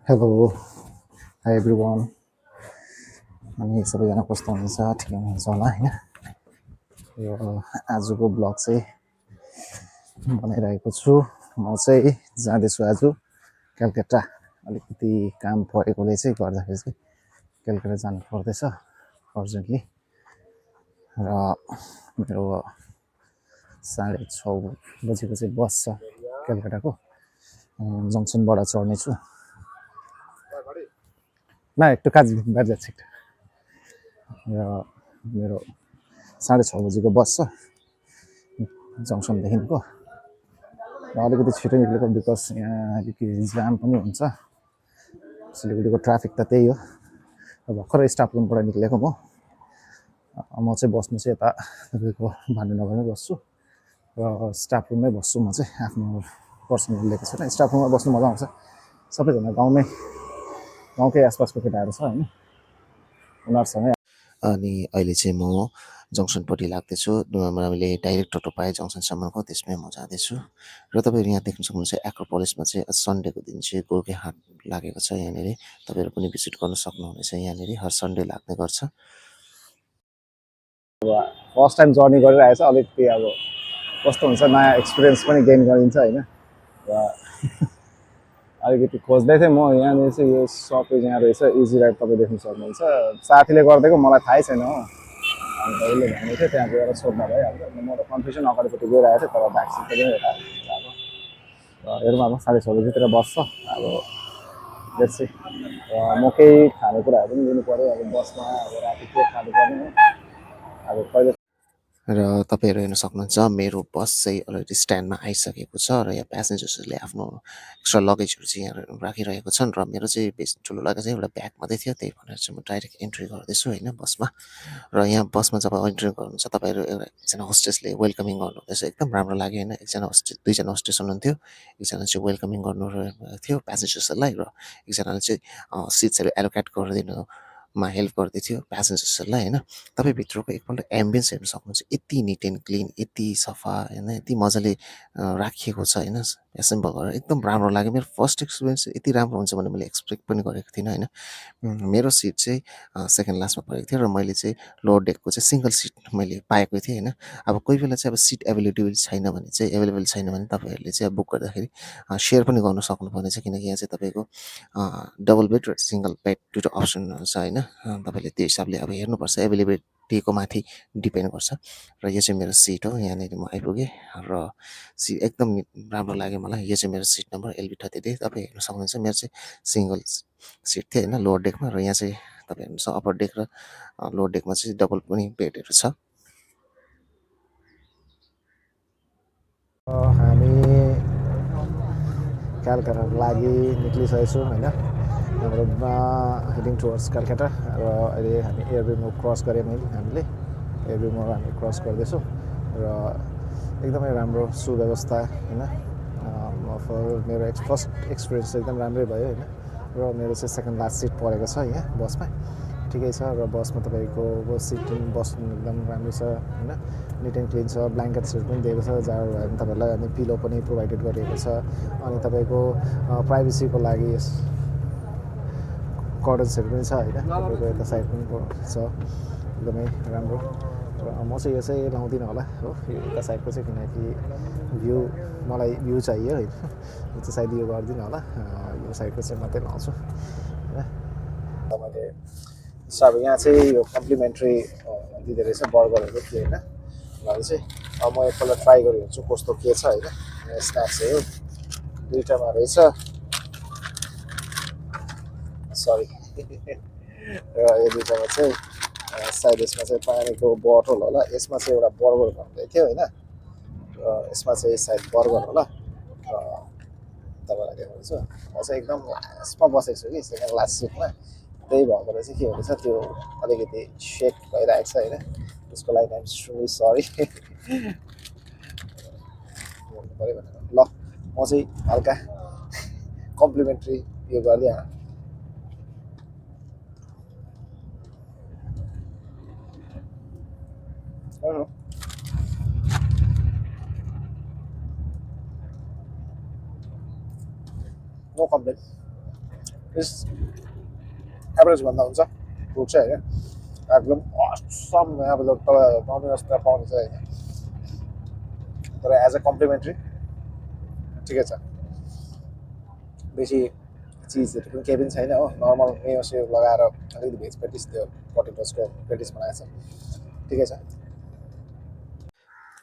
hello hi everyone अनि सबैजना कस्तो हुनुहुन्छ ठिकै हुनुहुन्छ होला होइन यो आजको ब्लग चाहिँ बनाइरहेको छु म चाहिँ जाँदैछु आज कलकत्ता अलिकति काम परेकोले चाहिँ गर्दाखेरि चाहिँ कलकत्ता जानु पर्दैछ अर्जेन्टली र मेरो 6:30 बजेको चाहिँ बस छ कलकत्ताको जङ्सनबाट चढ्नेछु ना एकटु काज बाहिर जान्छ र मेरो 6:30 बजेको बस छ जङ्सनदेखिको र अलिकति छिटो निक्लेको बिकज यहाँ अलिकति जाम पनि हुन्छ सिलगढीको ट्राफिक त त्यही हो र भर्खरै स्टाफ रुमबाट निक्लेको म चाहिँ बस्नु चाहिँ यता तपाईँको भानुनगरमै बस्छु र स्टाफ रुममै बस्छु म चाहिँ आफ्नो पर्सनल लिएको छैन स्टाफ रुममा बस्नु मजा आउँछ सबैजना गाउँकै आसपासको केटाहरू छ होइन उनीहरूसँगै अनि अहिले चाहिँ म जङ्सनपट्टि लाग्दैछु मैले डाइरेक्ट टोटो पाएँ जङ्सनसम्मको त्यसमै म जाँदैछु र तपाईँहरू यहाँ देख्न सक्नुहुन्छ एक्रोपोलिसमा चाहिँ सन्डेको दिन चाहिँ गोर्खे हाट लागेको छ यहाँनिर तपाईँहरू पनि भिजिट गर्न सक्नुहुनेछ यहाँनिर हर सन्डे लाग्ने गर्छ अब फर्स्ट टाइम जर्नी गरिरहेको छ अलिकति अब कस्तो हुन्छ नयाँ एक्सपिरियन्स पनि गेन गरिन्छ होइन र अलिकति खोज्दै थिएँ म यहाँनिर चाहिँ यो सपेज यहाँ रहेछ इजी राइड तपाईँ देख्न सक्नुहुन्छ साथीले गरिदिएको मलाई थाहै छैन हो अन्त उसले भनेको थियो त्यहाँ गएर सोध्दा भइहाल्छ म त कन्फ्युजन अगाडिपट्टि गइरहेको थिएँ तर ब्याक सिट पनि यता गएको र हेरौँ अब 6:30 बजीतिर बस्छ अब त्यसै म केही खानेकुराहरू पनि लिनु पऱ्यो अब बसमा अब राति के खानुपर्ने अब कहिले र तपाईँहरू हेर्न सक्नुहुन्छ मेरो बस चाहिँ अलरेडी स्ट्यान्डमा आइसकेको छ र यहाँ प्यासेन्जर्सहरूले आफ्नो एक्स्ट्रा लगेजहरू चाहिँ यहाँ राखिरहेको छन् र मेरो चाहिँ बेसी ठुलो लगेज चाहिँ एउटा ब्याग मात्रै थियो त्यही भनेर चाहिँ म डाइरेक्ट इन्ट्री गर्दैछु होइन बसमा र यहाँ बसमा जब इन्ट्री गर्नुहुन्छ तपाईँहरू एकजना होस्टेसले वेलकमिङ गर्नुहुँदैछ एकदम राम्रो लाग्यो होइन दुईजना होस्टेस हुनुहुन्थ्यो एकजना चाहिँ वेलकमिङ गर्नु थियो प्यासेन्जर्सहरूलाई र एकजनाले चाहिँ सिट्सहरू एलोकेट गरिदिनु मा हेल्प गर्दै थियो प्यासेन्जर्सहरूलाई होइन तपाईँ भित्रको एकपल्ट एम्बियन्स हेर्न सक्नुहुन्छ यति निट एन्ड क्लिन यति सफा होइन यति मजाले राखिएको छ होइन एसेम्बल गरेर एकदम राम्रो लाग्यो मेरो फर्स्ट एक्सपिरियन्स यति राम्रो हुन्छ भने मैले एक्सपेक्ट पनि गरेको थिइनँ होइन मेरो सिट चाहिँ सेकेन्ड लास्टमा परेको थियो र मैले चाहिँ लोवर डेकको चाहिँ सिङ्गल सिट मैले पाएको थिएँ होइन अब कोही बेला चाहिँ अब सिट एभाइलेबल छैन भने तपाईँहरूले चाहिँ अब बुक गर्दाखेरि सेयर पनि गर्नु सक्नुपर्ने छ किनकि यहाँ चाहिँ तपाईँको डबल बेड र सिङ्गल बेड दुइटा अप्सनहरू छ होइन तपाईँले त्यो हिसाबले अब हेर्नुपर्छ एभाइलेबिलिटीको माथि डिपेन्ड गर्छ र यो चाहिँ मेरो सिट हो यहाँनिर म आइपुगेँ र सिट एकदम राम्रो लाग्यो मलाई यो चाहिँ मेरो सिट नम्बर LB33 तपाईँ हेर्न सक्नुहुन्छ मेरो चाहिँ सिङ्गल सिट थियो होइन लोवर डेकमा र यहाँ चाहिँ तपाईँ हेर्नुहोस् अप्पर डेक र लोवर डेकमा चाहिँ डबल पनि बेडहरू छ हामी कलकत्ताको लागि निक्लिसकेको छौँ होइन हाम्रोमा हेडिङ टुवर्ड्स कलकत्ता र अहिले हामी एयरब्रिमो क्रस गऱ्यौँ हामीले एयरब्रिमो हामी क्रस गर्दैछौँ र एकदमै राम्रो सुव्यवस्था होइन मेरो फर्स्ट एक्सपिरियन्स एकदम राम्रै भयो होइन र मेरो चाहिँ सेकेन्ड लास्ट सिट परेको छ यहाँ बसमा ठिकै छ र बसमा तपाईँको सिटिङ बस्नु एकदम राम्रो छ होइन निट एन्ड क्लिन छ ब्ल्याङ्केट्सहरू पनि दिएको छ जाडो भयो भने तपाईँहरूलाई अनि पिलो पनि प्रोभाइडेड गरिएको छ अनि तपाईँको प्राइभेसीको लागि कर्टन्सहरू पनि छ होइन तपाईँको यता साइड पनि छ एकदमै राम्रो र म चाहिँ यो चाहिँ लाउँदिनँ होला हो यो यता साइडको चाहिँ किनकि मलाई भ्यू चाहियो होइन यो चाहिँ सायद यो गर्दिनँ होला यो साइडको चाहिँ मात्रै लाउँछु होइन मैले अब यहाँ चाहिँ यो कम्प्लिमेन्ट्री दिँदो रहेछ बर्गरहरू थियो होइन उनीहरू चाहिँ अब म एकपल्ट ट्राई गरी हेर्छु कस्तो के छ होइन स्न्याक्सहरू दुईवटामा रहेछ सरी र यो दुईवटामा चाहिँ सायद यसमा चाहिँ पानीको बोतल होला यसमा चाहिँ एउटा बर्गर भन्दै थियो होइन र यसमा चाहिँ सायद बर्गर होला र तपाईँलाई देखाउँछु म चाहिँ एकदम लास्टमा बसेको छु कि सेकेन्ड लास्ट सिटमा त्यही भएको रहेछ के हुँदैछ त्यो अलिकति सेक भइरहेको छ होइन त्यसको लागि आइम एक्सट्रिमली सरी भन्नु पऱ्यो भनेर ल म चाहिँ हल्का कम्प्लिमेन्ट्री यो गरिदिएँ नो कम्प्लेन इज एभरेज भन्दा हुन्छ फुड चाहिँ होइन एकदम असम अब तपाईँ डोमिनोज त पाउने चाहिँ होइन तर एज अ कम्प्लिमेन्ट्री ठिकै छ बेसी चिजहरू पनि केही पनि छैन हो नर्मल मेयो सेयो लगाएर अलिकति भेज पेटिस त्यो पोटेटोजको पेटिस बनाएको छ ठिकै छ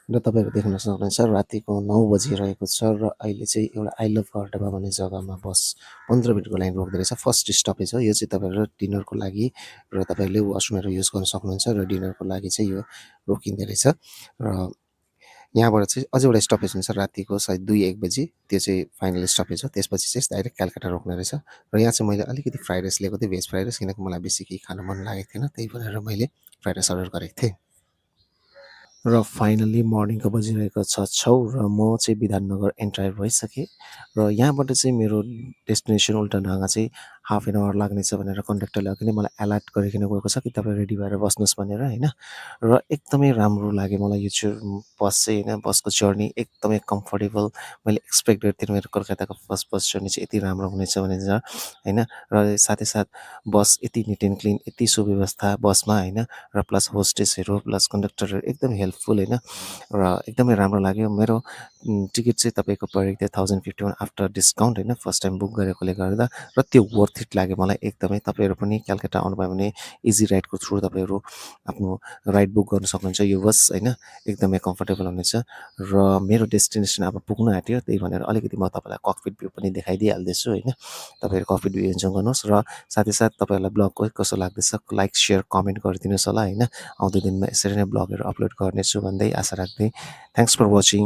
र तपाईँहरू देख्न सक्नुहुन्छ रातिको 9 बजिरहेको छ र अहिले चाहिँ एउटा आई लभ घरडोबा भन्ने जग्गामा बस 15 मिनटको लाइन रोक्दो रहेछ फर्स्ट स्टपेज हो यो चाहिँ तपाईँहरू डिनरको लागि र तपाईँहरूले वासरुमहरू युज गर्न सक्नुहुन्छ र डिनरको लागि चाहिँ यो रोकिँदो रहेछ र यहाँबाट चाहिँ अझै एउटा स्टपेज हुन्छ रातिको सायद 2-1 बजी त्यो चाहिँ फाइनल स्टपेज हो त्यसपछि चाहिँ डाइरेक्ट कलकत्ता रोक्ने रहेछ र यहाँ चाहिँ मैले अलिकति फ्राइड राइस लिएको थिएँ भेज फ्राइड राइस किनकि मलाई बेसी केही खान मन लागेको थिएन त्यही भएर मैले फ्राइड राइस अर्डर गरेको थिएँ र फाइनल्ली मर्निङको बजिरहेको छ 6 र म चाहिँ विधाननगर एन्टायर भइसकेँ र यहाँबाट चाहिँ मेरो डेस्टिनेसन उल्टाढाँगा चाहिँ हाफ एन आवर लाग्नेछ भनेर कन्डक्टरले अघि नै मलाई अलर्ट गरिकन गएको छ कि तपाईँ रेडी भएर बस्नुहोस् भनेर होइन र एकदमै राम्रो लाग्यो मलाई यो बस चाहिँ होइन बसको जर्नी एकदमै कम्फर्टेबल मैले एक्सपेक्ट गरेको थिएँ मेरो कलकत्ताको फर्स्ट बस जर्नी चाहिँ यति राम्रो हुनेछ भनेर होइन र साथै साथ बस यति निट एन्ड क्लिन यति सुव्यवस्था बसमा होइन र प्लस होस्टेसहरू प्लस कन्डक्टरहरू एकदम हेल्पफुल होइन र एकदमै राम्रो लाग्यो मेरो टिकट चाहिँ तपाईँको परेको थियो 1051 आफ्टर डिस्काउन्ट होइन फर्स्ट टाइम बुक गरेकोले गर्दा र त्यो वर्थ इट लाग्यो मलाई एकदमै तपाईँहरू पनि कलकत्ता आउनुभयो भने इजी राइडको थ्रु तपाईँहरू आफ्नो राइड बुक गर्न सक्नुहुन्छ यो बस होइन एकदमै कम्फर्टेबल हुनेछ र मेरो डेस्टिनेसन अब पुग्न आँट्यो त्यही भनेर अलिकति म तपाईँलाई ककपिट भ्यू पनि देखाइदिइहाल्दैछु होइन तपाईँहरू ककपिट भ्यू इन्जोय गर्नुहोस् र साथै साथ तपाईँहरूलाई ब्लग कस्तो लाग्दैछ लाइक सेयर कमेन्ट गरिदिनुहोस् होला होइन आउँदो दिनमा यसरी नै ब्लगहरू अपलोड गर्नेछु भन्दै आशा राख्दै थ्याङ्क्स फर वाचिङ